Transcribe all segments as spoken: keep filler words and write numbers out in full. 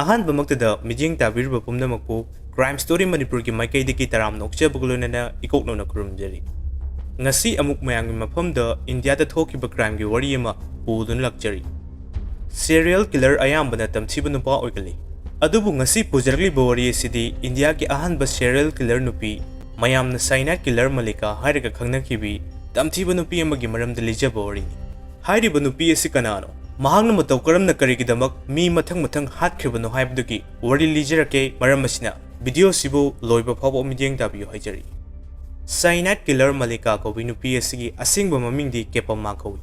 ꯑꯍꯥꯟꯕꯃꯛꯇꯗ ꯃꯤꯠꯌꯦꯡ ꯇꯥꯕꯤꯔꯤꯕ ꯄꯨꯝꯅꯃꯛꯄꯨ Crime Story ꯃꯅꯤꯄꯨꯔꯒꯤ ꯃꯥꯏꯀꯩꯗꯒꯤ ꯇꯔꯥꯝꯅ ꯑꯣꯛꯆꯕꯒ ꯂꯣꯏꯅꯅ ꯏꯀꯣꯛꯅꯧꯅ ꯈꯨꯔꯨꯝꯖꯔꯤ꯫ ꯉꯁꯤ ꯑꯃꯨꯛ ꯃꯌꯥꯝꯒꯤ ꯃꯐꯝꯗ ꯏꯟꯗꯤꯌꯥꯗ ꯊꯣꯛꯈꯤꯕ crimeꯒꯤ ꯋꯥꯔꯤ ꯑꯃ ꯄꯨꯗꯨꯅ ꯂꯥꯛꯆꯔꯤ꯫ Serial killer ꯑꯌꯥꯝꯕꯅ ꯇꯝꯊꯤꯕ ꯅꯨꯄꯥ ꯑꯣꯏꯒꯜꯂꯤ꯫ ꯑꯗꯨꯕꯨ ꯉꯁꯤ ꯄꯨꯖꯔꯛꯂꯤꯕ ꯋꯥꯔꯤ ꯑꯁꯤꯗꯤ ꯏꯟꯗꯤꯌꯥꯒꯤ ꯑꯍꯥꯟꯕ serial killer ꯅꯨꯄꯤ, ꯃꯌꯥꯝꯅ Cyanide killer ꯃꯂꯤꯀꯥ ꯍꯥꯏꯔꯒ ꯈꯪꯅꯈꯤꯕꯤ ꯇꯝꯊꯤꯕ ꯅꯨꯄꯤ ꯑꯃꯒꯤ ꯃꯔꯝꯗ ꯂꯤꯖꯕ ꯋꯥꯔꯤꯅꯤ꯫ ꯍꯥꯏꯔꯤꯕ ꯅꯨꯄꯤ ꯑꯁꯤ ꯀꯅꯥꯅꯣ? ꯃꯍꯥꯛꯅ ꯃꯇꯧ ꯀꯔꯝꯅ ꯀꯔꯤꯒꯤꯗꯃꯛ ꯃꯤ ꯃꯊꯪ ꯃꯊꯪ ꯍꯥꯠꯈ꯭ꯔꯤꯕꯅꯣ ꯍꯥꯏꯕꯗꯨꯒꯤ ꯋꯥꯔꯤ ꯂꯤꯖꯔꯛꯀꯦ꯫ ꯃꯔꯝ ꯑꯁꯤꯅ video ꯑꯁꯤꯕꯨ ꯂꯣꯏꯕ ꯐꯥꯎꯕ ꯃꯤꯠꯌꯦꯡ ꯇꯥꯕꯤꯌꯨ ꯍꯥꯏꯖꯔꯤ꯫ Cyanide killer ꯃꯂꯤꯀꯥ ꯀꯧꯕꯤ ꯅꯨꯄꯤ ꯑꯁꯤꯒꯤ ꯑꯁꯦꯡꯕ ꯃꯃꯤꯡꯗꯤ ꯀꯦꯄꯝꯃꯥ ꯀꯧꯏ꯫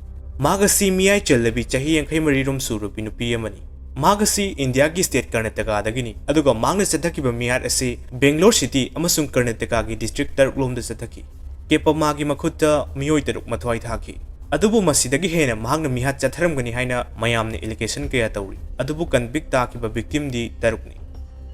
ꯃꯍꯥꯛ ꯑꯁꯤ ꯃꯤꯌꯥꯏ ꯆꯜꯂꯕꯤ ꯆꯍꯤ ꯌꯥꯡꯈꯩ ꯃꯔꯤ ꯔꯣꯝ ꯁꯨꯔꯕꯤ ꯅꯨꯄꯤ ꯑꯃꯅꯤ꯫ ꯃꯍꯥꯛ ꯑꯁꯤ ꯏꯟꯗꯤꯌꯥꯒꯤ state ꯀꯔꯅꯥꯇꯀꯥꯗꯒꯤꯅꯤ, ꯑꯗꯨꯒ ꯃꯍꯥꯛꯅ ꯆꯠꯊꯈꯤꯕ ꯃꯤꯍꯥꯠ ꯑꯁꯤ ꯕꯦꯡꯒ꯭ꯂꯣꯔ city ꯑꯃꯁꯨꯡ ꯀꯔꯅꯥꯇꯀꯥꯒꯤ district ꯇꯔꯨꯛ ꯂꯣꯝꯗ ꯆꯠꯊꯈꯤ꯫ ꯀꯦꯄꯝꯃꯥꯒꯤ ꯃꯈꯨꯠꯇ ꯃꯤꯑꯣꯏ ꯇꯔꯨꯛ ꯃꯊ꯭ꯋꯥꯏ ꯊꯥꯈꯤ꯫ ꯑꯗꯨꯕꯨ ꯃꯁꯤꯗꯒꯤ ꯍꯦꯟꯅ ꯃꯍꯥꯛꯅ ꯃꯤꯍꯥꯠ ꯆꯠꯊꯔꯝꯒꯅꯤ ꯍꯥꯏꯅ ꯃꯌꯥꯝꯅ allegation ꯀꯌꯥ ꯇꯧꯔꯤ, ꯑꯗꯨꯕꯨ convict ꯇꯥꯈꯤꯕ victimꯗꯤ ꯇꯔꯨꯛꯅꯤ꯫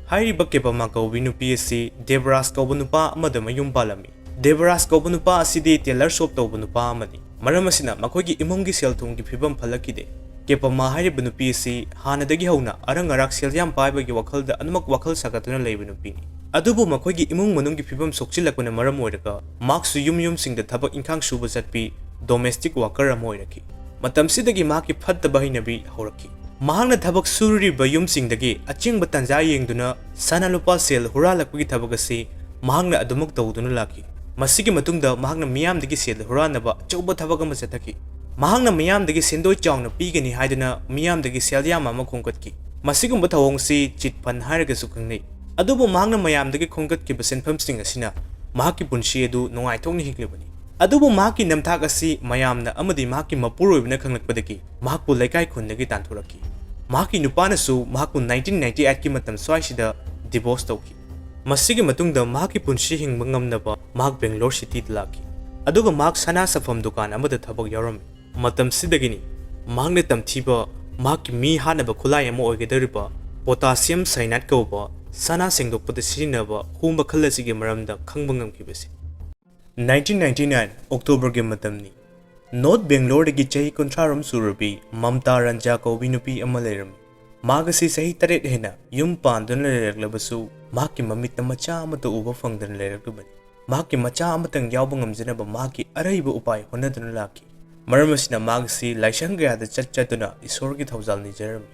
ꯍꯥꯏꯔꯤꯕ ꯀꯦꯄꯝꯃꯥ ꯀꯧꯕꯤ ꯅꯨꯄꯤ ꯑꯁꯤ ꯗꯦꯕꯔꯥꯖ ꯀꯧꯕ ꯅꯨꯄꯥ ꯑꯃꯗ ꯃꯌꯨꯝ ꯄꯥꯜꯂꯝꯃꯤ꯫ ꯗꯦꯕꯔꯥꯖ ꯀꯧꯕ ꯅꯨꯄꯥ ꯑꯁꯤꯗꯤ tailor shop ꯇꯧꯕ ꯅꯨꯄꯥ ꯑꯃꯅꯤ꯫ ꯃꯔꯝ ꯑꯁꯤꯅ ꯃꯈꯣꯏꯒꯤ ꯏꯃꯨꯡꯒꯤ ꯁꯦꯜ ꯊꯨꯝꯒꯤ ꯐꯤꯕꯝ ꯐꯠꯂꯛꯈꯤꯗꯦ꯫ ꯀꯦꯄꯝꯃꯥ ꯍꯥꯏꯔꯤꯕ ꯅꯨꯄꯤ ꯑꯁꯤ ꯍꯥꯟꯅꯗꯒꯤ ꯍꯧꯅ ꯑꯔꯪ ꯑꯔꯥꯛ ꯁꯦꯜ ꯌꯥꯝ ꯄꯥꯏꯕꯒꯤ ꯋꯥꯈꯜꯗ ꯑꯗꯨꯃꯛ ꯋꯥꯈꯜ ꯁꯥꯒꯠꯇꯨꯅ ꯂꯩꯕ ꯅꯨꯄꯤꯅꯤ꯫ ꯑꯗꯨꯕꯨ ꯃꯈꯣꯏꯒꯤ ꯏꯃꯨꯡ ꯃꯅꯨꯡꯒꯤ ꯐꯤꯕꯝ ꯁꯣꯛꯆꯤꯜꯂꯛꯄꯅ ꯃꯔꯝ ꯑꯣꯏꯔꯒ ꯃꯍꯥꯛꯁꯨ ꯌꯨꯝ ꯌꯨꯝꯁꯤꯡꯗ ꯊꯕꯛ ꯏꯪꯈꯥꯡ ꯁꯨꯕ ꯆꯠꯄꯤ domestic worker ꯑꯃ ꯑꯣꯏꯔꯛꯈꯤ꯫ ꯃꯇꯝꯁꯤꯗꯒꯤ ꯃꯍꯥꯛꯀꯤ ꯐꯠꯇꯕ ꯍꯩꯅꯕꯤ ꯍꯧꯔꯛꯈꯤ꯫ ꯃꯍꯥꯛꯅ ꯊꯕꯛ ꯁꯨꯔꯤꯕ ꯌꯨꯝꯁꯤꯡꯗꯒꯤ ꯑꯆꯤꯡꯕ ꯇꯥꯟꯖꯥ ꯌꯦꯡꯗꯨꯅ ꯁꯅꯥ ꯂꯨꯄꯥ ꯁꯦꯜ ꯍꯨꯔꯥꯜꯂꯛꯄꯒꯤ ꯊꯕꯛ ꯑꯁꯤ ꯃꯍꯥꯛꯅ ꯑꯗꯨꯃꯛ ꯇꯧꯗꯨꯅ ꯂꯥꯛꯈꯤ꯫ ꯃꯁꯤꯒꯤ ꯃꯇꯨꯡꯗ ꯃꯍꯥꯛꯅ ꯃꯤꯌꯥꯝꯗꯒꯤ ꯁꯦꯜ ꯍꯨꯔꯥꯟꯅꯕ ꯑꯆꯧꯕ ꯊꯕꯛ ꯑꯃ ꯆꯠꯊꯈꯤ꯫ ꯃꯍꯥꯛꯅ ꯃꯤꯌꯥꯝꯗꯒꯤ ꯁꯦꯟꯗꯣꯏ ꯆꯥꯎꯅ ꯄꯤꯒꯅꯤ ꯍꯥꯏꯗꯨꯅ ꯃꯤꯌꯥꯝꯗꯒꯤ ꯁꯦꯜ ꯌꯥꯝꯕ ꯑꯃ ꯈꯣꯝꯒꯠꯈꯤ꯫ ꯃꯁꯤꯒꯨꯝꯕ ꯊꯧꯑꯣꯡꯁꯤ chit fund ꯍꯥꯏꯔꯒꯁꯨ ꯈꯪꯅꯩ꯫ ꯑꯗꯨꯕꯨ ꯃꯍꯥꯛꯅ ꯃꯌꯥꯝꯗꯒꯤ ꯈꯣꯝꯒꯠꯈꯤꯕ ꯁꯦꯟꯐꯝꯁꯤꯡ ꯑꯁꯤꯅ ꯃꯍꯥꯛꯀꯤ ꯄꯨꯟꯁꯤ ꯑꯗꯨ ꯅꯨꯡꯉꯥꯏꯊꯣꯛꯅ ꯍꯤꯡꯂꯤꯕꯅꯤ꯫ ꯑꯗꯨꯕꯨ ꯃꯍꯥꯛꯀꯤ ꯅꯝꯊꯥꯛ ꯑꯁꯤ ꯃꯌꯥꯝꯅ ꯑꯃꯗꯤ ꯃꯍꯥꯛꯀꯤ ꯃꯄꯨꯔꯣꯏꯕꯅ ꯈꯪꯂꯛꯄꯗꯒꯤ ꯃꯍꯥꯛꯄꯨ ꯂꯩꯀꯥꯏ ꯈꯨꯟꯗꯒꯤ ꯇꯥꯟꯊꯣꯔꯛꯈꯤ꯫ ꯃꯍꯥꯛꯀꯤ ꯅꯨꯄꯥꯅꯁꯨ ꯃꯍꯥꯛꯄꯨ nineteen ninety eight ꯀꯤ ꯃꯇꯝ ꯁ꯭ꯋꯥꯏꯁꯤꯗ divorce ꯇꯧꯈꯤ꯫ ꯃꯁꯤꯒꯤ ꯃꯇꯨꯡꯗ ꯃꯍꯥꯛꯀꯤ ꯄꯨꯟꯁꯤ ꯍꯤꯡꯕ ꯉꯝꯅꯕ ꯃꯍꯥꯛ ꯕꯦꯡꯒ꯭ꯂꯣꯔ cityꯗ ꯂꯥꯛꯈꯤ꯫ ꯑꯗꯨꯒ ꯃꯍꯥꯛ ꯁꯅꯥ ꯁꯥꯐꯝ ꯗꯨꯀꯥꯟ ꯑꯃꯗ ꯊꯕꯛ ꯌꯥꯎꯔꯝꯃꯤ꯫ ꯃꯇꯝꯁꯤꯗꯒꯤꯅꯤ ꯃꯍꯥꯛꯅ ꯇꯝꯊꯤꯕ, ꯃꯍꯥꯛꯀꯤ ꯃꯤ ꯍꯥꯠꯅꯕ ꯈꯨꯠꯂꯥꯏ ꯑꯃ ꯑꯣꯏꯒꯗꯧꯔꯤꯕ potassium cyanide ꯀꯧꯕ ꯁꯅꯥ ꯁꯦꯡꯗꯣꯛꯄꯗ ꯁꯤꯖꯤꯟꯅꯕ ꯍꯨ ꯃꯈꯜ ꯑꯁꯤꯒꯤ ꯃꯔꯝꯗ ꯈꯪꯕ ꯉꯝꯈꯤꯕꯁꯤ꯫ Nineteen ninety nine Octoberꯒꯤ ꯃꯇꯝꯅꯤ꯫ North ꯕꯦꯡꯒ꯭ꯂꯣꯔꯗꯒꯤ ꯆꯍꯤ ꯀꯨꯟꯊ꯭ꯔꯥ ꯔꯣꯝ ꯁꯨꯔꯕꯤ ꯃꯝꯇꯥ ꯔꯟꯖꯥ ꯀꯧꯕꯤ ꯅꯨꯄꯤ ꯑꯃ ꯂꯩꯔꯝꯃꯤ꯫ ꯃꯍꯥꯛ ꯑꯁꯤ ꯆꯍꯤ ꯇꯔꯦꯠ ꯍꯦꯟꯅ ꯌꯨꯝ ꯄꯥꯟꯗꯨꯅ ꯂꯩꯔꯛꯂꯕꯁꯨ, ꯃꯍꯥꯛꯀꯤ ꯃꯃꯤꯠꯅ ꯃꯆꯥ ꯑꯃꯠꯇ ꯎꯕ ꯐꯪꯗꯅ ꯂꯩꯔꯛꯂꯤꯕꯅꯤ꯫ ꯃꯍꯥꯛꯀꯤ ꯃꯆꯥ ꯑꯃꯇꯪ ꯌꯥꯎꯕ ꯉꯝꯖꯅꯕ ꯃꯍꯥꯛꯀꯤ ꯑꯔꯩꯕ ꯎꯄꯥꯏ ꯍꯣꯠꯅꯗꯨꯅ ꯂꯥꯛꯈꯤ꯫ ꯃꯔꯝ ꯑꯁꯤꯅ ꯃꯍꯥꯛ ꯑꯁꯤ ꯂꯥꯏꯁꯪ ꯀꯌꯥꯗ ꯆꯠ ꯆꯠꯇꯨꯅ ꯏꯁꯣꯔꯒꯤ ꯊꯧꯖꯥꯜ ꯅꯤꯖꯔꯝꯃꯤ꯫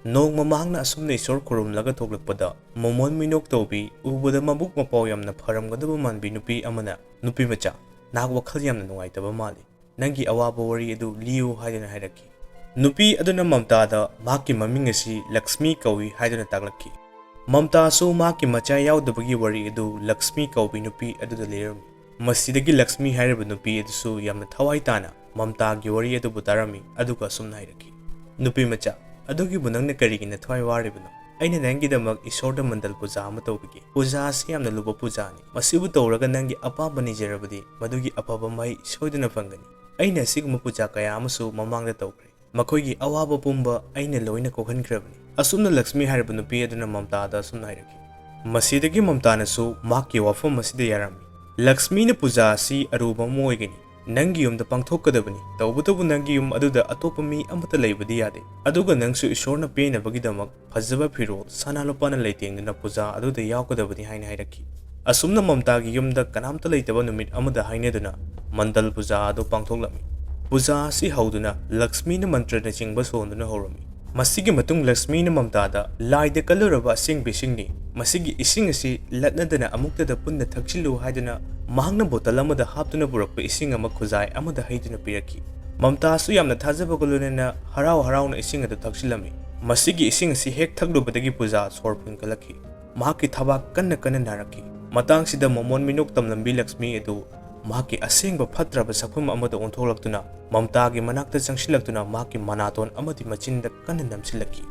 ꯅꯣꯡꯃ ꯃꯍꯥꯛꯅ ꯑꯁꯨꯝꯅ ꯏꯁꯣꯔ ꯈꯨꯔꯨꯝꯂꯒ ꯊꯣꯛꯂꯛꯄꯗ, ꯃꯣꯃꯣꯟ ꯃꯤꯅꯣꯛ ꯇꯧꯕꯤ ꯎꯕꯗ ꯃꯕꯨꯛ ꯃꯄꯥꯎ ꯌꯥꯝꯅ ꯐꯔꯝꯒꯗꯕ ꯃꯥꯟꯕꯤ ꯅꯨꯄꯤ ꯑꯃꯅ, "ꯅꯨꯄꯤ ꯃꯆꯥ, ꯅꯍꯥꯛ ꯋꯥꯈꯜ ꯌꯥꯝꯅ ꯅꯨꯡꯉꯥꯏꯇꯕ ꯃꯥꯜꯂꯤ꯫ ꯅꯪꯒꯤ ꯑꯋꯥꯕ ꯋꯥꯔꯤ ꯑꯗꯨ ꯂꯤꯌꯨ" ꯍꯥꯏꯗꯨꯅ ꯍꯥꯏꯔꯛꯈꯤ꯫ ꯅꯨꯄꯤ ꯑꯗꯨꯅ ꯃꯝꯇꯥꯗ ꯃꯍꯥꯛꯀꯤ ꯃꯃꯤꯡ ꯑꯁꯤ ꯂꯛꯁꯃꯤ ꯀꯧꯏ ꯍꯥꯏꯗꯨꯅ ꯇꯥꯛꯂꯛꯈꯤ꯫ ꯃꯝꯇꯥꯁꯨ ꯃꯍꯥꯛꯀꯤ ꯃꯆꯥ ꯌꯥꯎꯗꯕꯒꯤ ꯋꯥꯔꯤ ꯑꯗꯨ ꯂꯛꯁꯃꯤ ꯀꯧꯕꯤ ꯅꯨꯄꯤ ꯑꯗꯨꯗ ꯂꯤꯔꯝꯃꯤ꯫ ꯃꯁꯤꯗꯒꯤ ꯂꯛꯁꯃꯤ ꯍꯥꯏꯔꯤꯕ ꯅꯨꯄꯤ ꯑꯗꯨꯁꯨ ꯌꯥꯝꯅ ꯊꯋꯥꯏ ꯇꯥꯅ ꯃꯝꯇꯥꯒꯤ ꯋꯥꯔꯤ ꯑꯗꯨꯕꯨ ꯇꯥꯔꯝꯃꯤ, ꯑꯗꯨꯒ ꯑꯁꯨꯝꯅ ꯍꯥꯏꯔꯛꯈꯤ, "ꯅꯨꯄꯤ ꯃꯆꯥ, ꯑꯗꯨꯒꯤꯕꯨ ꯅꯪꯅ ꯀꯔꯤꯒꯤ ꯅꯊꯋꯥꯏ ꯋꯥꯔꯤꯕꯅꯣ? ꯑꯩꯅ ꯅꯪꯒꯤꯗꯃꯛ ꯏꯁꯣꯔꯗ ꯃꯟꯗꯜ ꯄꯨꯖꯥ ꯑꯃ ꯇꯧꯕꯤꯒꯦ꯫ ꯄꯨꯖꯥ ꯑꯁꯤ ꯌꯥꯝꯅ ꯂꯨꯕ ꯄꯨꯖꯥꯅꯤ꯫ ꯃꯁꯤꯕꯨ ꯇꯧꯔꯒ ꯅꯪꯒꯤ ꯑꯄꯥꯝꯕ ꯅꯤꯖꯔꯕꯗꯤ ꯃꯗꯨꯒꯤ ꯑꯐꯕ ꯃꯍꯩ ꯁꯣꯏꯗꯅ ꯐꯪꯒꯅꯤ꯫ ꯑꯩꯅ ꯑꯁꯤꯒꯨꯝꯕ ꯄꯨꯖꯥ ꯀꯌꯥ ꯑꯃꯁꯨ ꯃꯃꯥꯡꯗ ꯇꯧꯈ꯭ꯔꯦ꯫ ꯃꯈꯣꯏꯒꯤ ꯑꯋꯥꯕ ꯄꯨꯝꯕ ꯑꯩꯅ ꯂꯣꯏꯅ ꯀꯣꯛꯍꯟꯈ꯭ꯔꯕꯅꯤ"꯫ ꯑꯁꯨꯝꯅ ꯂꯛꯁꯃꯤ ꯍꯥꯏꯔꯤꯕ ꯅꯨꯄꯤ ꯑꯗꯨꯅ ꯃꯝꯇꯥꯗ ꯑꯁꯨꯝꯅ ꯍꯥꯏꯔꯛꯈꯤ꯫ ꯃꯁꯤꯗꯒꯤ ꯃꯝꯇꯥꯅꯁꯨ ꯃꯍꯥꯛꯀꯤ ꯋꯥꯐꯝ ꯑꯁꯤꯗ ꯌꯥꯔꯝꯃꯤ꯫ "ꯂꯛꯁꯃꯤꯅ ꯄꯨꯖꯥ ꯑꯁꯤ ꯑꯔꯨꯕ ꯑꯃ ꯑꯣꯏꯒꯅꯤ꯫ ꯅꯪꯒꯤ ꯌꯨꯝꯗ ꯄꯥꯡꯊꯣꯛꯀꯗꯕꯅꯤ꯫ ꯇꯧꯕꯇꯕꯨ ꯅꯪꯒꯤ ꯌꯨꯝ ꯑꯗꯨꯗ ꯑꯇꯣꯞꯄ ꯃꯤ ꯑꯃꯠꯇ ꯂꯩꯕꯗꯤ ꯌꯥꯗꯦ꯫ ꯑꯗꯨꯒ ꯅꯪꯁꯨ ꯏꯁꯣꯔꯅ ꯄꯦꯟꯅꯕꯒꯤꯗꯃꯛ ꯐꯖꯕ ꯐꯤꯔꯣꯜ, ꯁꯅꯥ ꯂꯨꯄꯥꯅ ꯂꯩꯇꯦꯡꯗꯨꯅ ꯄꯨꯖꯥ ꯑꯗꯨꯗ ꯌꯥꯎꯒꯗꯕꯅꯤ" ꯍꯥꯏꯅ ꯍꯥꯏꯔꯛꯈꯤ꯫ ꯑꯁꯨꯝꯅ ꯃꯝꯇꯥꯒꯤ ꯌꯨꯝꯗ ꯀꯅꯥꯝꯇ ꯂꯩꯇꯕ ꯅꯨꯃꯤꯠ ꯑꯃꯗ ꯍꯥꯏꯅꯗꯨꯅ ꯃꯟꯗꯜ ꯄꯨꯖꯥ ꯑꯗꯨ ꯄꯥꯡꯊꯣꯛꯂꯝꯃꯤ꯫ ꯄꯨꯖꯥ ꯑꯁꯤ ꯍꯧꯗꯨꯅ ꯂꯛꯁꯃꯤꯅ ꯃꯟꯇ꯭ꯔꯅꯆꯤꯡꯕ ꯁꯣꯟꯗꯨꯅ ꯍꯧꯔꯝꯃꯤ꯫ ꯃꯁꯤꯒꯤ ꯃꯇꯨꯡ ꯂꯛꯁꯃꯤꯅ ꯃꯝꯇꯥꯗ, "ꯂꯥꯏꯗ ꯀꯜꯂꯨꯔꯕ ꯑꯁꯦꯡꯕ ꯏꯁꯤꯡꯅꯤ꯫ ꯃꯁꯤꯒꯤ ꯏꯁꯤꯡ ꯑꯁꯤ ꯂꯠꯅꯗꯅ ꯑꯃꯨꯛꯇꯗ ꯄꯨꯟꯅ ꯊꯛꯆꯤꯜꯂꯨ" ꯍꯥꯏꯗꯨꯅ ꯃꯍꯥꯛꯅ ꯕꯣꯇꯜ ꯑꯃꯗ ꯍꯥꯞꯇꯨꯅ ꯄꯨꯔꯛꯄ ꯏꯁꯤꯡ ꯑꯃ ꯈꯨꯖꯥꯏ ꯑꯃꯗ ꯍꯩꯗꯨꯅ ꯄꯤꯔꯛꯈꯤ꯫ ꯃꯝꯇꯥꯁꯨ ꯌꯥꯝꯅ ꯊꯥꯖꯕꯒ ꯂꯣꯏꯅꯅ ꯍꯔꯥꯎ ꯍꯔꯥꯎꯅ ꯏꯁꯤꯡ ꯑꯗꯨ ꯊꯛꯆꯤꯜꯂꯝꯃꯤ꯫ ꯃꯁꯤꯒꯤ ꯏꯁꯤꯡ ꯑꯁꯤ ꯍꯦꯛ ꯊꯛꯂꯨꯕꯗꯒꯤ ꯄꯨꯖꯥ ꯁꯣꯔ ꯐꯨꯟꯒꯠꯂꯛꯈꯤ꯫ ꯃꯍꯥꯛꯀꯤ ꯊꯕꯥꯛ ꯀꯟꯅ ꯀꯟꯅ ꯅꯥꯔꯛꯈꯤ꯫ ꯃꯇꯥꯡꯁꯤꯗ ꯃꯣꯃꯣꯟ ꯃꯤꯅꯣꯛ ꯇꯝꯂꯝꯕꯤ ꯂꯛꯁꯃꯤ ꯑꯗꯨ ꯃꯍꯥꯛꯀꯤ ꯑꯁꯦꯡꯕ ꯐꯠꯇ꯭ꯔꯕ ꯁꯛꯐꯝ ꯑꯃꯗ ꯑꯣꯟꯊꯣꯛꯂꯛꯇꯨꯅ ꯃꯝꯇꯥꯒꯤ ꯃꯅꯥꯛꯇ ꯆꯪꯁꯤꯜꯂꯛꯇꯨꯅ ꯃꯍꯥꯛꯀꯤ ꯃꯅꯥꯇꯣꯟ ꯑꯃꯗꯤ ꯃꯆꯤꯟꯗ ꯀꯟꯅ ꯅꯝꯁꯤꯜꯂꯛꯈꯤ꯫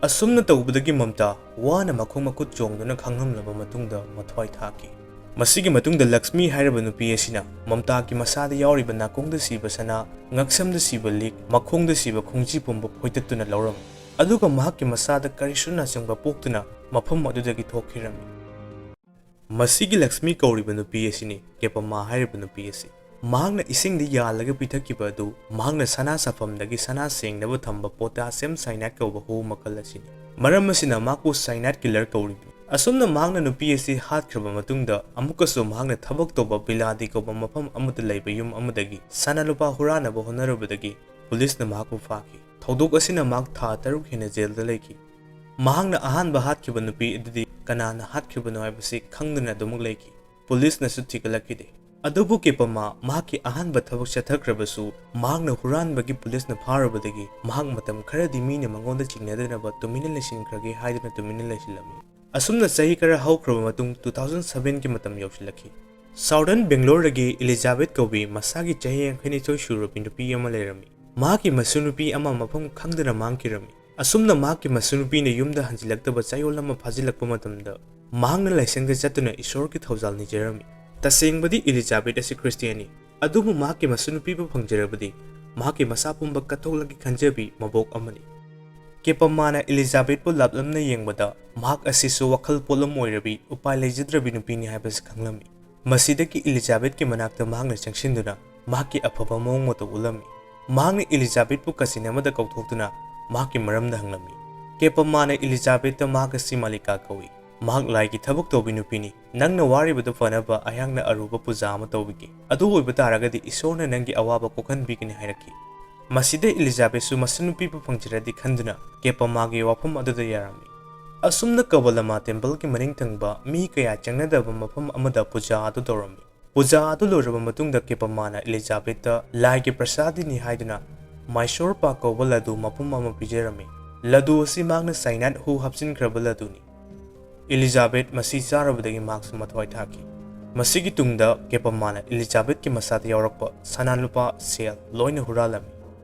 ꯑꯁꯨꯝꯅ ꯇꯧꯕꯗꯒꯤ ꯃꯝꯇꯥ ꯋꯥꯅ ꯃꯈꯣꯡ ꯃꯈꯨꯠ ꯆꯣꯡꯗꯨꯅ ꯈꯥꯡꯂꯝꯂꯕ ꯃꯇꯨꯡꯗ ꯃꯊ꯭ꯋꯥꯏ ꯊꯥꯈꯤ꯫ ꯃꯁꯤꯒꯤ ꯃꯇꯨꯡꯗ ꯂꯛꯁꯃꯤ ꯍꯥꯏꯔꯤꯕ ꯅꯨꯄꯤ ꯑꯁꯤꯅ ꯃꯝꯇꯥꯒꯤ ꯃꯁꯥꯗ ꯌꯥꯎꯔꯤꯕ ꯅꯥꯀꯣꯡꯗ ꯁꯤꯕ ꯁꯅꯥ, ꯉꯛꯁꯝꯗ ꯁꯤꯕ ꯂꯤꯛ, ꯃꯈꯣꯡꯗ ꯁꯤꯕ ꯈꯣꯡꯖꯤ ꯄꯨꯝꯕ ꯐꯣꯏꯇꯠꯇꯨꯅ ꯂꯧꯔꯝꯃꯤ꯫ ꯑꯗꯨꯒ ꯃꯍꯥꯛꯀꯤ ꯃꯁꯥꯗ ꯀꯔꯤꯁꯨꯅꯆꯤꯡꯕ ꯄꯣꯛꯇꯨꯅ ꯃꯐꯝ ꯑꯗꯨꯗꯒꯤ ꯊꯣꯛꯈꯤꯔꯝꯃꯤ꯫ ꯃꯁꯤꯒꯤ ꯂꯛꯁꯃꯤ ꯀꯧꯔꯤꯕ ꯅꯨꯄꯤ ꯑꯁꯤꯅꯤ ꯀꯦꯄꯃꯥ ꯍꯥꯏꯔꯤꯕ ꯅꯨꯄꯤ ꯑꯁꯤ꯫ ꯃꯍꯥꯛꯅ ꯏꯁꯤꯡꯗ ꯌꯥꯜꯂꯒ ꯄꯤꯊꯛꯈꯤꯕ ꯑꯗꯨ ꯃꯍꯥꯛꯅ ꯁꯅꯥ ꯁꯥꯐꯝꯗꯒꯤ ꯁꯅꯥ ꯁꯦꯡꯅꯕ ꯊꯝꯕ potassium cyanide ꯀꯧꯕ ꯍꯨ ꯃꯈꯜ ꯑꯁꯤꯅꯤ꯫ ꯃꯔꯝ ꯑꯁꯤꯅ ꯃꯍꯥꯛꯄꯨ cyanide killer ꯀꯧꯔꯤꯕꯅꯤ꯫ ꯑꯁꯨꯝꯅ ꯃꯍꯥꯛꯅ ꯅꯨꯄꯤ ꯑꯁꯤ ꯍꯥꯠꯈ꯭ꯔꯕ ꯃꯇꯨꯡꯗ, ꯑꯃꯨꯛꯀꯁꯨ ꯃꯍꯥꯛꯅ ꯊꯕꯛ ꯇꯧꯕ ꯕꯤꯂꯥꯗꯤ ꯀꯧꯕ ꯃꯐꯝ ꯑꯃꯗ ꯂꯩꯕ ꯌꯨꯝ ꯑꯃꯗꯒꯤ ꯁꯅꯥ ꯂꯨꯄꯥ ꯍꯨꯔꯥꯟꯅꯕ ꯍꯣꯠꯅꯔꯨꯕꯗꯒꯤ ꯄꯨꯂꯤꯁꯅ ꯃꯍꯥꯛꯄꯨ ꯐꯥꯈꯤ꯫ ꯊꯧꯗꯣꯛ ꯑꯁꯤꯅ ꯃꯍꯥꯛ ꯊꯥ ꯇꯔꯨꯛ ꯍꯦꯟꯅ ꯖꯦꯜꯗ ꯂꯩꯈꯤ꯫ ꯃꯍꯥꯛꯅ ꯑꯍꯥꯟꯕ ꯍꯥꯠꯈꯤꯕ ꯅꯨꯄꯤ ꯑꯗꯨꯗꯤ ꯀꯅꯥꯅ ꯍꯥꯠꯈꯤꯕꯅꯣ ꯍꯥꯏꯕꯁꯤ ꯈꯪꯗꯅ ꯑꯗꯨꯃꯛ ꯂꯩꯈꯤ꯫ ꯄꯨꯂꯤꯁꯅꯁꯨ ꯊꯤꯒꯠꯂꯛꯈꯤꯗꯦ꯫ ꯑꯗꯨꯕꯨ ꯀꯦꯄꯃꯥ ꯃꯍꯥꯛꯀꯤ ꯑꯍꯥꯟꯕ ꯊꯕꯛ ꯆꯠꯊꯈ꯭ꯔꯕꯁꯨ, ꯃꯍꯥꯛꯅ ꯍꯨꯔꯥꯟꯕꯒꯤ ꯄꯨꯂꯤꯁꯅ ꯐꯥꯔꯨꯕꯗꯒꯤ ꯃꯍꯥꯛ ꯃꯇꯝ ꯈꯔꯗꯤ ꯃꯤꯅ ꯃꯉꯣꯟꯗ ꯆꯤꯡꯅꯗꯅꯕ ꯇꯨꯃꯤꯟꯅ ꯂꯩꯁꯤꯟꯈ꯭ꯔꯒꯦ ꯍꯥꯏꯗꯨꯅ ꯇꯨꯃꯤꯟꯅ ꯂꯩꯁꯤꯜꯂꯝꯃꯤ꯫ ꯑꯁꯨꯝꯅ ꯆꯍꯤ ꯈꯔ ꯍꯧꯈ꯭ꯔꯕ ꯃꯇꯨꯡ, two thousand seven ꯒꯤ ꯃꯇꯝ ꯌꯧꯁꯤꯜꯂꯛꯈꯤ꯫ Southern Bangalore ꯗꯒꯤ ꯏꯂꯤꯖꯥꯕꯦꯊ ꯀꯧꯕꯤ ꯃꯁꯥꯒꯤ ꯆꯍꯤ ꯌꯥꯡꯈꯩꯅꯤꯊꯣꯏ ꯁꯨꯔꯕꯤ ꯅꯨꯄꯤ ꯑꯃ ꯂꯩꯔꯝꯃꯤ꯫ ꯃꯍꯥꯛꯀꯤ ꯃꯁꯨ ꯅꯨꯄꯤ ꯑꯃ ꯃꯐꯝ ꯈꯪꯗꯅ ꯃꯥꯡꯈꯤꯔꯝꯃꯤ꯫ ꯑꯁꯨꯝꯅ ꯃꯍꯥꯛꯀꯤ ꯃꯁꯨ ꯅꯨꯄꯤꯅ ꯌꯨꯝꯗ ꯍꯟꯖꯤꯜꯂꯛꯇꯕ ꯆꯌꯣꯜ ꯑꯃ ꯐꯥꯖꯤꯜꯂꯛꯄ ꯃꯇꯝꯗ, ꯃꯍꯥꯛꯅ ꯂꯥꯏꯁꯪꯗ ꯆꯠꯇꯨꯅ ꯏꯁꯣꯔꯒꯤ ꯊꯧꯖꯥꯜ ꯅꯤꯖꯔꯝꯃꯤ꯫ ꯇꯁꯦꯡꯕꯗꯤ ꯏꯂꯤꯖꯥꯕꯦꯊ ꯑꯁꯤ ꯈ꯭ꯔꯤꯁꯇꯤꯌꯥꯟꯅꯤ, ꯑꯗꯨꯕꯨ ꯃꯍꯥꯛꯀꯤ ꯃꯁꯨ ꯅꯨꯄꯤꯕꯨ ꯐꯪꯖꯔꯕꯗꯤ ꯃꯍꯥꯛꯀꯤ ꯃꯆꯥ ꯄꯨꯝꯕ ꯀꯠꯊꯣꯛꯂꯒꯦ ꯈꯟꯖꯕꯤ ꯃꯕꯣꯛ ꯑꯃꯅꯤ꯫ ꯀꯦꯄꯃꯥꯅ ꯏꯂꯤꯖꯥꯕꯦꯊꯄꯨ ꯂꯥꯞꯂꯝꯅ ꯌꯦꯡꯕꯗ, ꯃꯍꯥꯛ ꯑꯁꯤꯁꯨ ꯋꯥꯈꯜ ꯄꯣꯠꯂꯝ ꯑꯣꯏꯔꯕꯤ, ꯎꯄꯥꯏ ꯂꯩꯖꯗ꯭ꯔꯕꯤ ꯅꯨꯄꯤꯅꯤ ꯍꯥꯏꯕꯁꯤ ꯈꯪꯂꯝꯃꯤ꯫ ꯃꯁꯤꯗꯒꯤ ꯏꯂꯤꯖꯥꯕꯦꯊꯀꯤ ꯃꯅꯥꯛꯇ ꯃꯍꯥꯛꯅ ꯆꯪꯁꯤꯟꯗꯨꯅ ꯃꯍꯥꯛꯀꯤ ꯑꯐꯕ ꯃꯑꯣꯡ ꯃꯇꯧ ꯎꯠꯂꯝꯃꯤ꯫ ꯃꯍꯥꯛꯅ ꯏꯂꯤꯖꯥꯕꯦꯊꯄꯨ ꯀꯥꯆꯤꯟ ꯑꯃꯗ ꯀꯧꯊꯣꯛꯇꯨꯅ ꯃꯍꯥꯛꯀꯤ ꯃꯔꯝꯗ ꯍꯪꯂꯝꯃꯤ꯫ ꯀꯦꯄꯃꯥꯅ ꯏꯂꯤꯖꯥꯕꯦꯊꯇ ꯃꯍꯥꯛ ꯑꯁꯤ ꯃꯥꯂꯤꯀꯥ ꯀꯧꯏ, ꯃꯍꯥꯛ ꯂꯥꯏꯒꯤ ꯊꯕꯛ ꯇꯧꯕꯤ ꯅꯨꯄꯤꯅꯤ, ꯅꯪꯅ ꯋꯥꯔꯤꯕꯗꯨ ꯐꯅꯕ ꯑꯩꯍꯥꯛꯅ ꯑꯔꯨꯕ ꯄꯨꯖꯥ ꯑꯃ ꯇꯧꯕꯤꯒꯦ꯫ ꯑꯗꯨ ꯑꯣꯏꯕ ꯇꯥꯔꯒꯗꯤ ꯏꯁꯣꯔꯅ ꯅꯪꯒꯤ ꯑꯋꯥꯕ ꯀꯣꯛꯍꯟꯕꯤꯒꯅꯤ ꯍꯥꯏꯔꯛꯈꯤ꯫ ꯃꯁꯤꯗ ꯏꯂꯤꯖꯥꯕꯦꯊꯁꯨ ꯃꯁꯨ ꯅꯨꯄꯤꯕꯨ ꯐꯪꯖꯔꯗꯤ ꯈꯟꯗꯨꯅ ꯀꯦꯄꯃꯥꯒꯤ ꯋꯥꯐꯝ ꯑꯗꯨꯗ ꯌꯥꯔꯝꯃꯤ꯫ ꯑꯁꯨꯝꯅ ꯀꯕꯂꯃꯥ temple ꯒꯤ ꯃꯅꯤꯡ ꯊꯪꯕ ꯃꯤ ꯀꯌꯥ ꯆꯪꯅꯗꯕ ꯃꯐꯝ ꯑꯃꯗ ꯄꯨꯖꯥ ꯑꯗꯨ ꯇꯧꯔꯝꯃꯤ꯫ ꯄꯨꯖꯥ ꯑꯗꯨ ꯂꯣꯏꯔꯕ ꯃꯇꯨꯡꯗ ꯀꯦꯄꯃꯥꯅ ꯏꯂꯤꯖꯥꯕꯦꯊꯇ ꯂꯥꯏꯒꯤ ꯄ꯭ꯔꯁꯥꯗꯤꯅꯤ ꯍꯥꯏꯗꯨꯅ ꯃꯥꯏꯁꯣꯔ ꯄꯥꯛ ꯀꯧꯕ ꯂꯗꯨ ꯃꯄꯨꯝ ꯑꯃ ꯄꯤꯖꯔꯝꯃꯤ꯫ ꯂꯗꯨ ꯑꯁꯤ ꯃꯍꯥꯛꯅ cyanide ꯍꯨ ꯍꯥꯞꯆꯤꯟꯈ꯭ꯔꯕ ꯂꯗꯨꯅꯤ꯫ ꯏꯂꯤꯖꯥꯕꯦꯊ ꯃꯁꯤ ꯆꯥꯔꯨꯕꯗꯒꯤ ꯃꯍꯥꯛꯁꯨ ꯃꯊ꯭ꯋꯥꯏ ꯊꯥꯈꯤ꯫ ꯃꯁꯤꯒꯤ ꯇꯨꯡꯗ ꯀꯦꯄꯃꯥꯅ ꯏꯂꯤꯖꯥꯕꯦꯊꯀꯤ ꯃꯆꯥꯗ ꯌꯥꯎꯔꯛꯄ ꯁꯅꯥ ꯂꯨꯄꯥ, ꯁꯦꯜ ꯂꯣꯏꯅ ꯍꯨꯔꯥꯜꯂꯝꯃꯤ꯫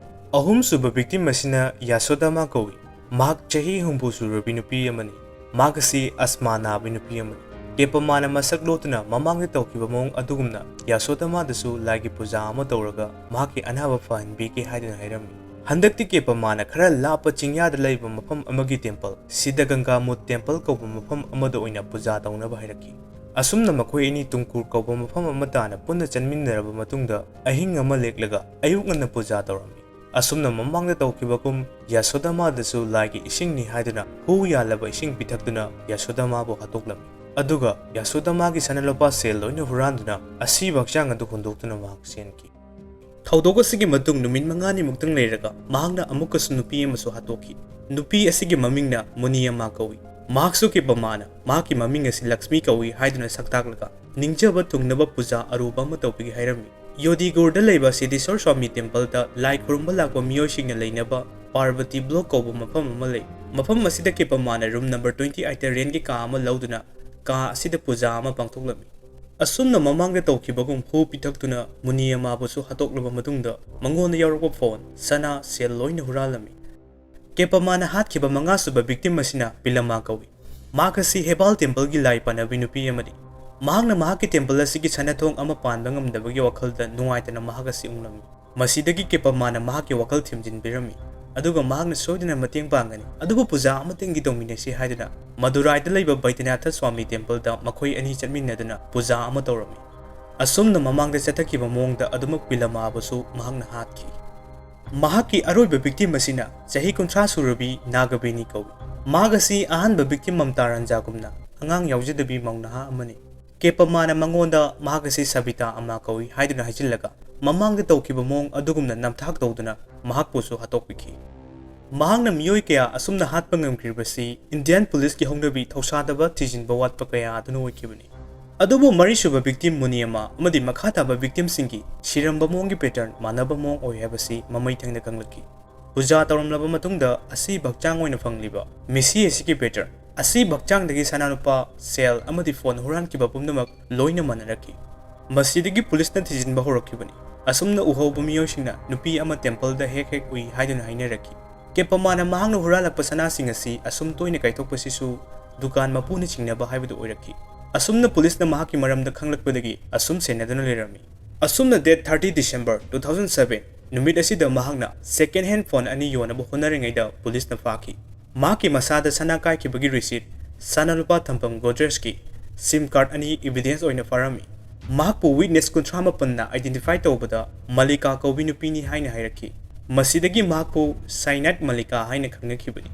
ꯑꯍꯨꯝꯁꯨꯕ victim ꯑꯁꯤꯅ ꯌꯥꯁꯣꯗꯥꯃꯥ ꯀꯧꯏ꯫ ꯃꯍꯥꯛ ꯆꯍꯤ ꯍꯨꯝꯐꯨ ꯁꯨꯔꯕꯤ ꯅꯨꯄꯤ ꯑꯃꯅꯤ꯫ ꯃꯍꯥꯛ ꯑꯁꯤ ꯑꯁꯃꯥ ꯅꯥꯕꯤ ꯅꯨꯄꯤ ꯑꯃꯅꯤ꯫ ꯀꯦꯄꯃꯥꯅ ꯃꯁꯛ ꯂꯣꯠꯇꯨꯅ ꯃꯃꯥꯡꯗ ꯇꯧꯈꯤꯕ ꯃꯑꯣꯡ ꯑꯗꯨꯒꯨꯝꯅ ꯌꯥꯁꯣꯗꯥꯃꯥꯗꯁꯨ ꯂꯥꯏꯒꯤ ꯄꯨꯖꯥ ꯑꯃ ꯇꯧꯔꯒ ꯃꯍꯥꯛꯀꯤ ꯑꯅꯥꯕ ꯐꯍꯟꯕꯤꯒꯦ ꯍꯥꯏꯗꯨꯅ ꯍꯥꯏꯔꯝꯃꯤ꯫ ꯍꯟꯗꯛꯇꯤ ꯀꯦꯄꯃꯥꯅ ꯈꯔ ꯂꯥꯞꯄ ꯆꯤꯡꯌꯥꯗ ꯂꯩꯕ ꯃꯐꯝ ꯑꯃꯒꯤ temple, ꯁꯤꯗꯒꯪꯒꯥ ꯃꯨꯠ temple ꯀꯧꯕ ꯃꯐꯝ ꯑꯃꯗ ꯑꯣꯏꯅ ꯄꯨꯖꯥ ꯇꯧꯅꯕ ꯍꯥꯏꯔꯛꯈꯤ꯫ ꯑꯁꯨꯝꯅ ꯃꯈꯣꯏ ꯑꯅꯤ ꯇꯨꯡꯀꯨꯔ ꯀꯧꯕ ꯃꯐꯝ ꯑꯃ ꯇꯥꯅ ꯄꯨꯟꯅ ꯆꯠꯃꯤꯟꯅꯔꯕ ꯃꯇꯨꯡꯗ, ꯑꯍꯤꯡ ꯑꯃ ꯂꯦꯛꯂꯒ ꯑꯌꯨꯛ ꯉꯟꯅ ꯄꯨꯖꯥ ꯇꯧꯔꯝꯃꯤ꯫ ꯑꯁꯨꯝꯅ ꯃꯃꯥꯡꯗ ꯇꯧꯈꯤꯕꯒꯨꯝ ꯌꯥꯁꯣꯗꯥꯃꯥꯗꯁꯨ ꯂꯥꯏꯒꯤ ꯏꯁꯤꯡꯅꯤ ꯍꯥꯏꯗꯨꯅ ꯍꯨ ꯌꯥꯜꯂꯕ ꯏꯁꯤꯡ ꯄꯤꯊꯛꯇꯨꯅ ꯌꯥꯁꯣꯗꯥꯃꯥꯕꯨ ꯍꯥꯠꯇꯣꯛꯂꯝꯃꯤ꯫ ꯑꯗꯨꯒ ꯌꯥꯁꯣꯗꯥꯃꯥꯒꯤ ꯁꯅꯥ ꯂꯨꯄꯥ ꯁꯦꯜ ꯂꯣꯏꯅ ꯍꯨꯔꯥꯟꯗꯨꯅ ꯑꯁꯤꯕ ꯍꯛꯆꯥꯡ ꯑꯗꯨ ꯍꯨꯟꯗꯣꯛꯇꯨꯅ ꯃꯍꯥꯛ ꯆꯦꯟꯈꯤ꯫ ꯊꯧꯗꯣꯛ ꯑꯁꯤꯒꯤ ꯃꯇꯨꯡ ꯅꯨꯃꯤꯠ ꯃꯉꯥꯅꯤꯃꯨꯛꯇꯪ ꯂꯩꯔꯒ ꯃꯍꯥꯛꯅ ꯑꯃꯨꯛꯀꯁꯨ ꯅꯨꯄꯤ ꯑꯃꯁꯨ ꯍꯥꯠꯇꯣꯛꯈꯤ꯫ ꯅꯨꯄꯤ ꯑꯁꯤꯒꯤ ꯃꯃꯤꯡꯅ ꯃꯨꯅꯤꯌꯥꯃꯥ ꯀꯧꯏ꯫ ꯃꯍꯥꯛꯁꯨ ꯀꯦꯄꯃꯥꯅ ꯃꯍꯥꯛꯀꯤ ꯃꯃꯤꯡ ꯑꯁꯤ ꯂꯛꯁꯃꯤ ꯀꯧꯏ ꯍꯥꯏꯗꯨꯅ ꯁꯛꯇꯥꯛꯂꯒ ꯅꯤꯡꯖꯕ ꯊꯨꯡꯅꯕ ꯄꯨꯖꯥ ꯑꯔꯨꯕ ꯑꯃ ꯇꯧꯕꯤꯒꯦ ꯍꯥꯏꯔꯝꯃꯤ꯫ ꯌꯣꯗꯤꯒꯨꯔꯗ ꯂꯩꯕ ꯁꯤꯙꯦꯁ꯭ꯋꯔ ꯁ꯭ꯋꯥꯃꯤ ꯇꯦꯝꯄꯜꯗ ꯂꯥꯏ ꯈꯨꯔꯨꯝꯕ ꯂꯥꯛꯄ ꯃꯤꯑꯣꯏꯁꯤꯡꯅ ꯂꯩꯅꯕ ꯄꯥꯔꯕꯇꯤ ꯕ꯭ꯂꯣꯛ ꯀꯧꯕ ꯃꯐꯝ ꯑꯃ ꯂꯩ꯫ ꯃꯐꯝ ꯑꯁꯤꯗ ꯀꯦꯄꯃꯥꯅ ꯔꯨꯝ ꯅꯝꯕꯔ ꯇ꯭ꯋꯦꯟꯇꯤ ꯑꯩꯠꯇ ꯔꯦꯟꯒꯤ ꯀꯥ ꯑꯃ ꯂꯧꯗꯨꯅ ꯀꯥ ꯑꯁꯤꯗ ꯄꯨꯖꯥ ꯑꯃ ꯄꯥꯡꯊꯣꯛꯂꯝꯃꯤ꯫ ꯑꯁꯨꯝꯅ ꯃꯃꯥꯡꯗ ꯇꯧꯈꯤꯕꯒꯨꯝ ꯍꯨ ꯄꯤꯊꯛꯇꯨꯅ ꯃꯨꯅꯤꯌꯥꯃꯥꯕꯨꯁꯨ ꯍꯥꯠꯇꯣꯛꯂꯕ ꯃꯇꯨꯡꯗ ꯃꯉꯣꯟꯗ ꯌꯥꯎꯔꯛꯄ ꯐꯣꯟ, ꯁꯅꯥ, ꯁꯦꯜ ꯂꯣꯏꯅ ꯍꯨꯔꯥꯜꯂꯝꯃꯤ꯫ ꯀꯦꯄꯃꯥꯅ ꯍꯥꯠꯈꯤꯕ ꯃꯉꯥꯁꯨꯕ ꯚꯤꯛꯇꯤꯝ ꯑꯁꯤꯅ ꯄꯤꯂꯃꯥ ꯀꯧꯏ꯫ ꯃꯍꯥꯛ ꯑꯁꯤ ꯍꯦꯕꯥꯜ ꯇꯦꯝꯄꯜꯒꯤ ꯂꯥꯏ ꯄꯥꯟꯅꯕꯤ ꯅꯨꯄꯤ ꯑꯃꯅꯤ꯫ ꯃꯍꯥꯛꯅ ꯃꯍꯥꯛꯀꯤ ꯇꯦꯝꯄꯜ ꯑꯁꯤꯒꯤ ꯁꯅꯥꯊꯣꯡ ꯑꯃ ꯄꯥꯟꯕ ꯉꯝꯗꯕꯒꯤ ꯋꯥꯈꯜꯗ ꯅꯨꯡꯉꯥꯏꯇꯅ ꯃꯍꯥꯛ ꯑꯁꯤ ꯎꯪꯂꯝꯃꯤ꯫ ꯃꯁꯤꯗꯒꯤ ꯀꯦꯄꯃꯥꯅ ꯃꯍꯥꯛꯀꯤ ꯋꯥꯈꯜ ꯊꯦꯝꯖꯤꯟꯕꯤꯔꯝꯃꯤ, ꯑꯗꯨꯒ ꯃꯍꯥꯛꯅ ꯁꯣꯏꯗꯅ ꯃꯇꯦꯡ ꯄꯥꯡꯒꯅꯤ, ꯑꯗꯨꯕꯨ ꯄꯨꯖꯥ ꯑꯃꯇꯪꯗꯤ ꯇꯧꯃꯤꯟꯅꯁꯤ ꯍꯥꯏꯗꯨꯅ ꯃꯗꯨꯔꯥꯏꯗ ꯂꯩꯕ ꯕꯩꯗ꯭ꯌꯅꯥꯊ ꯁ꯭ꯋꯥꯃꯤ ꯇꯦꯝꯄꯜꯗ ꯃꯈꯣꯏ ꯑꯅꯤ ꯆꯠꯃꯤꯟꯅꯗꯨꯅ ꯄꯨꯖꯥ ꯑꯃ ꯇꯧꯔꯝꯃꯤ꯫ ꯑꯁꯨꯝꯅ ꯃꯃꯥꯡꯗ ꯆꯠꯊꯈꯤꯕ ꯃꯑꯣꯡꯗ ꯑꯗꯨꯃꯛ ꯄꯤꯂꯃꯥꯕꯨꯁꯨ ꯃꯍꯥꯛꯅ ꯍꯥꯠꯈꯤ꯫ ꯃꯍꯥꯛꯀꯤ ꯑꯔꯣꯏꯕ ꯚꯤꯛꯇꯤꯝ ꯑꯁꯤꯅ ꯆꯍꯤ ꯀꯨꯟꯊ꯭ꯔꯥ ꯁꯨꯔꯕꯤ ꯅꯥꯒꯕꯦꯅꯤ ꯀꯧꯏ꯫ ꯃꯍꯥꯛ ꯑꯁꯤ ꯑꯍꯥꯟꯕ ꯚꯤꯛꯇꯤꯝ ꯃꯝꯇꯥ ꯔꯟꯖꯥꯒꯨꯝꯅ ꯑꯉꯥꯡ ꯌꯥꯎꯖꯗꯕꯤ ꯃꯧ ꯅꯍꯥ ꯑꯃꯅꯤ꯫ ꯀꯦꯄꯃꯥꯅ ꯃꯉꯣꯟꯗ ꯃꯍꯥꯛ ꯑꯁꯤ ꯁꯕꯤꯇꯥ ꯑꯃ ꯀꯧꯏ ꯍꯥꯏꯗꯨꯅ ꯍꯥꯏꯖꯤꯜꯂꯒ ꯃꯃꯥꯡꯗ ꯇꯧꯈꯤꯕ ꯃꯑꯣꯡ ꯑꯗꯨꯒꯨꯝꯅ ꯅꯝꯊꯥꯛ ꯇꯧꯗꯨꯅ ꯃꯍꯥꯛꯄꯨꯁꯨ ꯍꯥꯠꯇꯣꯛꯄꯤꯈꯤ꯫ ꯃꯍꯥꯛꯅ ꯃꯤꯑꯣꯏ ꯀꯌꯥ ꯑꯁꯨꯝꯅ ꯍꯥꯠꯄ ꯉꯝꯈ꯭ꯔꯤꯕꯁꯤ ꯏꯟꯗꯤꯌꯥꯟ ꯄꯨꯂꯤꯁꯀꯤ ꯍꯧꯅꯕꯤ ꯊꯧꯁꯥꯗꯕ ꯊꯤꯖꯤꯟꯕ ꯋꯥꯠꯄ ꯀꯌꯥ ꯑꯗꯨꯅ ꯑꯣꯏꯈꯤꯕꯅꯤ꯫ ꯑꯗꯨꯕꯨ ꯃꯔꯤꯁꯨꯕ ꯚꯤꯛꯇꯤꯝ ꯃꯨꯅꯤꯌꯥꯃꯥ ꯑꯃꯗꯤ ꯃꯈꯥ ꯇꯥꯕ ꯚꯤꯛꯇꯤꯝꯁꯤꯡꯒꯤ ꯁꯤꯔꯝꯕ ꯃꯑꯣꯡꯒꯤ ꯄꯦꯇꯔꯟ ꯃꯥꯟꯅꯕ ꯃꯑꯣꯡ ꯑꯣꯏ ꯍꯥꯏꯕꯁꯤ ꯃꯃꯩ ꯊꯦꯡꯅ ꯈꯪꯂꯛꯈꯤ꯫ ꯄꯨꯖꯥ ꯇꯧꯔꯝꯂꯕ ꯃꯇꯨꯡꯗ ꯑꯁꯤꯕ ꯍꯛꯆꯥꯡ ꯑꯣꯏꯅ ꯐꯪꯂꯤꯕ ꯃꯤꯁꯤ ꯑꯁꯤꯒꯤ ꯄꯦꯇꯔꯟ, ꯑꯁꯤꯕ ꯍꯛꯆꯥꯡꯗꯒꯤ ꯁꯅꯥ ꯂꯨꯄꯥ, ꯁꯦꯜ ꯑꯃꯗꯤ ꯐꯣꯟ ꯍꯨꯔꯥꯟꯈꯤꯕ ꯄꯨꯝꯅꯃꯛ ꯂꯣꯏꯅ ꯃꯥꯟꯅꯔꯛꯈꯤ꯫ ꯃꯁꯤꯗꯒꯤ ꯄꯨꯂꯤꯁꯅ ꯊꯤꯖꯤꯟꯕ ꯍꯧꯔꯛꯈꯤꯕꯅꯤ꯫ ꯑꯁꯨꯝꯅ ꯎꯍꯧꯕ ꯃꯤꯑꯣꯏꯁꯤꯡꯅ ꯅꯨꯄꯤ ꯑꯃ ꯇꯦꯝꯄꯜꯗ ꯍꯦꯛ ꯍꯦꯛ ꯎꯏ ꯍꯥꯏꯗꯨꯅ ꯍꯥꯏꯅꯔꯛꯈꯤ꯫ ꯀꯦꯄꯃꯥꯅ ꯃꯍꯥꯛꯅ ꯍꯨꯔꯥꯜꯂꯛꯄ ꯁꯅꯥꯁꯤꯡ ꯑꯁꯤ ꯑꯁꯨꯝ ꯇꯣꯏꯅ ꯀꯥꯏꯊꯣꯛꯄꯁꯤꯁꯨ ꯗꯨꯀꯥꯟ ꯃꯄꯨꯅ ꯆꯤꯡꯅꯕ ꯍꯥꯏꯕꯗꯨ ꯑꯣꯏꯔꯛꯈꯤ꯫ ꯑꯁꯨꯝꯅ ꯄꯨꯂꯤꯁꯅ ꯃꯍꯥꯛꯀꯤ ꯃꯔꯝꯗ ꯈꯪꯂꯛꯄꯗꯒꯤ ꯑꯁꯨꯝ ꯁꯦꯟꯅꯗꯨꯅ ꯂꯩꯔꯝꯃꯤ꯫ ꯑꯁꯨꯝꯅ date thirty December two thousand seven ꯅꯨꯃꯤꯠ ꯑꯁꯤꯗ ꯃꯍꯥꯛꯅ second hand phone ꯑꯅꯤ ꯌꯣꯟꯅꯕ ꯍꯣꯠꯅꯔꯤꯉꯩꯗ ꯄꯨꯂꯤꯁꯅ ꯐꯥꯈꯤ꯫ ꯃꯍꯥꯛꯀꯤ ꯃꯁꯥꯗ ꯁꯅꯥ ꯀꯥꯏꯈꯤꯕꯒꯤ receipt, ꯁꯅꯥ ꯂꯨꯄꯥ ꯊꯝꯐꯝ ꯒꯣꯗ꯭ꯔꯦꯖꯀꯤ ꯁꯤꯝ ꯀꯥꯔꯗ ꯑꯅꯤ ꯏꯕꯤꯗꯦꯟꯁ ꯑꯣꯏꯅ ꯐꯥꯔꯝꯃꯤ꯫ ꯃꯍꯥꯛꯄꯨ ꯋꯤꯠꯅꯦꯁ ꯀꯨꯟꯊ꯭ꯔꯥ ꯃꯥꯄꯟꯅ ꯑꯥꯏꯗꯦꯟꯇꯤꯐꯥꯏ ꯇꯧꯕꯗ ꯃꯂꯤꯀꯥ ꯀꯧꯕꯤ ꯅꯨꯄꯤꯅꯤ ꯍꯥꯏꯅ ꯍꯥꯏꯔꯛꯈꯤ꯫ ꯃꯁꯤꯗꯒꯤ ꯃꯍꯥꯛꯄꯨ ꯁꯥꯏꯅꯥꯏꯠ ꯃꯂꯤꯀꯥ ꯍꯥꯏꯅ ꯈꯪꯅꯈꯤꯕꯅꯤ꯫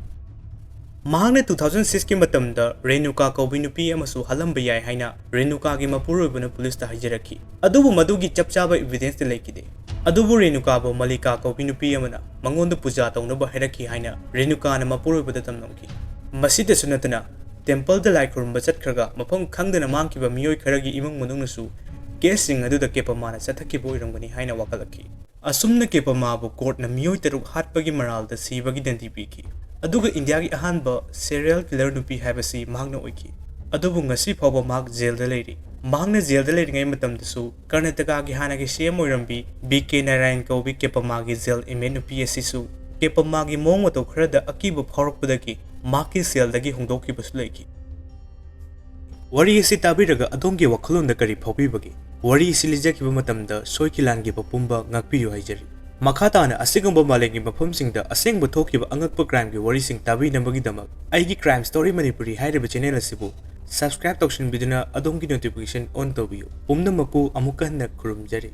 ꯃꯍꯥꯛꯅ ꯇꯨ ꯊꯥꯎꯖꯟ ꯁꯤꯛꯁꯀꯤ ꯃꯇꯝꯗ ꯔꯦꯅꯨꯀꯥ ꯀꯧꯕꯤ ꯅꯨꯄꯤ ꯑꯃꯁꯨ ꯍꯥꯠꯂꯝꯕ ꯌꯥꯏ ꯍꯥꯏꯅ ꯔꯦꯅꯨꯀꯥꯒꯤ ꯃꯄꯨꯔꯣꯏꯕꯅ ꯄꯨꯂꯤꯁꯇ ꯍꯥꯏꯖꯔꯛꯈꯤ꯫ ꯑꯗꯨꯕꯨ ꯃꯗꯨꯒꯤ ꯆꯞ ꯆꯥꯕ ꯏꯕꯤꯗꯦꯟꯁꯇꯤ ꯂꯩꯈꯤꯗꯦ꯫ ꯑꯗꯨꯕꯨ ꯔꯦꯅꯨꯀꯥꯕꯨ ꯃꯂꯤꯀꯥ ꯀꯧꯕꯤ ꯅꯨꯄꯤ ꯑꯃꯅ ꯃꯉꯣꯟꯗ ꯄꯨꯖꯥ ꯇꯧꯅꯕ ꯍꯥꯏꯔꯛꯈꯤ ꯍꯥꯏꯅ ꯔꯦꯅꯨꯀꯥꯅ ꯃꯄꯨꯔꯣꯏꯕꯗ ꯗꯝꯅꯝꯈꯤ꯫ ꯃꯁꯤꯗꯁꯨ ꯅꯠꯇꯅ, ꯇꯦꯝꯄꯜꯗ ꯂꯥꯏ ꯈꯨꯔꯨꯝꯕ ꯆꯠꯈ꯭ꯔꯒ ꯃꯐꯝ ꯈꯪꯗꯅ ꯃꯥꯡꯈꯤꯕ ꯃꯤꯑꯣꯏ ꯈꯔꯒꯤ ꯏꯃꯨꯡ ꯃꯅꯨꯡꯅꯁꯨ ꯀꯦꯁꯁꯤꯡ ꯑꯗꯨꯗ ꯀꯦꯄꯃꯥꯅ ꯆꯠꯊꯈꯤꯕ ꯑꯣꯏꯔꯝꯒꯅꯤ ꯍꯥꯏꯅ ꯋꯥꯀꯠꯂꯛꯈꯤ꯫ ꯑꯁꯨꯝꯅ ꯀꯦꯄꯃꯥꯕꯨ ꯀꯣꯔꯠꯅ ꯃꯤꯑꯣꯏ ꯇꯔꯨꯛ ꯍꯥꯠꯄꯒꯤ ꯃꯔꯥꯜꯗ ꯁꯤꯕꯒꯤ ꯗꯟꯗꯤ ꯄꯤꯈꯤ꯫ ꯑꯗꯨꯒ ꯏꯟꯗꯤꯌꯥꯒꯤ ꯑꯍꯥꯟꯕ ꯁꯦꯔꯤꯌꯦꯜ ꯀꯤꯂꯔ ꯅꯨꯄꯤ ꯍꯥꯏꯕꯁꯤ ꯃꯍꯥꯛꯅ ꯑꯣꯏꯈꯤ꯫ ꯑꯗꯨꯕꯨ ꯉꯁꯤ ꯐꯥꯎꯕ ꯃꯍꯥꯛ ꯖꯦꯜꯗ ꯂꯩꯔꯤ꯫ ꯃꯍꯥꯛꯅ ꯖꯦꯜꯗ ꯂꯩꯔꯤꯉꯩ ꯃꯇꯝꯗꯁꯨ ꯀꯔꯅꯥꯇꯀꯥꯒꯤ ꯍꯥꯟꯅꯒꯤ ꯁꯤ ꯑꯦꯝ ꯑꯣꯏꯔꯝꯕꯤ ꯕꯤ ꯀꯦ ꯅꯥꯔꯥꯌꯟ ꯀꯧꯕꯤ ꯀꯦꯄꯃꯥꯒꯤ ꯖꯦꯜ ꯏꯟꯃꯦꯠ ꯅꯨꯄꯤ ꯑꯁꯤꯁꯨ ꯀꯦꯄꯃꯥꯒꯤ ꯃꯑꯣꯡ ꯃꯇꯧ ꯈꯔꯗ ꯑꯀꯤꯕ ꯐꯥꯎꯔꯛꯄꯗꯒꯤ ꯃꯍꯥꯛꯀꯤ ꯁꯦꯜꯗꯒꯤ ꯍꯣꯡꯗꯣꯛꯈꯤꯕꯁꯨ ꯂꯩꯈꯤ꯫ ꯋꯥꯔꯤ ꯑꯁꯤ ꯇꯥꯕꯤꯔꯒ ꯑꯗꯣꯝꯒꯤ ꯋꯥꯈꯜꯂꯣꯟꯗ ꯀꯔꯤ ꯐꯥꯎꯕꯤꯕꯒꯦ? ꯋꯥꯔꯤ ꯑꯁꯤ ꯂꯤꯖꯈꯤꯕ ꯃꯇꯝꯗ ꯁꯣꯏꯈꯤ ꯂꯥꯟꯈꯤꯕ ꯄꯨꯝꯕ ꯉꯥꯛꯄꯤꯌꯨ ꯍꯥꯏꯖꯔꯤ꯫ ꯃꯈꯥ ꯇꯥꯅ ꯑꯁꯤꯒꯨꯝꯕ ꯃꯥꯂꯦꯝꯒꯤ ꯃꯐꯝꯁꯤꯡꯗ ꯑꯁꯦꯡꯕ ꯊꯣꯛꯈꯤꯕ ꯑꯉꯛꯄ ꯀ꯭ꯔꯥꯏꯝꯒꯤ ꯋꯥꯔꯤꯁꯤꯡ ꯇꯥꯕꯤꯅꯕꯒꯤꯗꯃꯛ ꯑꯩꯒꯤ ꯀ꯭ꯔꯥꯏꯝ ꯁ꯭ꯇꯣꯔꯤ ꯃꯅꯤꯄꯨꯔꯤ ꯍꯥꯏꯔꯤꯕ ꯆꯦꯅꯦꯜ ꯑꯁꯤꯕꯨ ꯁꯕꯁꯀ꯭ꯔꯥꯏꯕ ꯇꯧꯁꯤꯟꯕꯤꯗꯨꯅ ꯑꯗꯣꯝꯒꯤ ꯅꯣꯇꯤꯐꯤꯀꯦꯁꯟ ꯑꯣꯟ ꯇꯧꯕꯤꯌꯨ꯫ ꯄꯨꯝꯅꯃꯛꯄꯨ ꯑꯃꯨꯛꯀ ꯍꯟꯅ ꯈꯨꯔꯨꯝꯖꯔꯤ꯫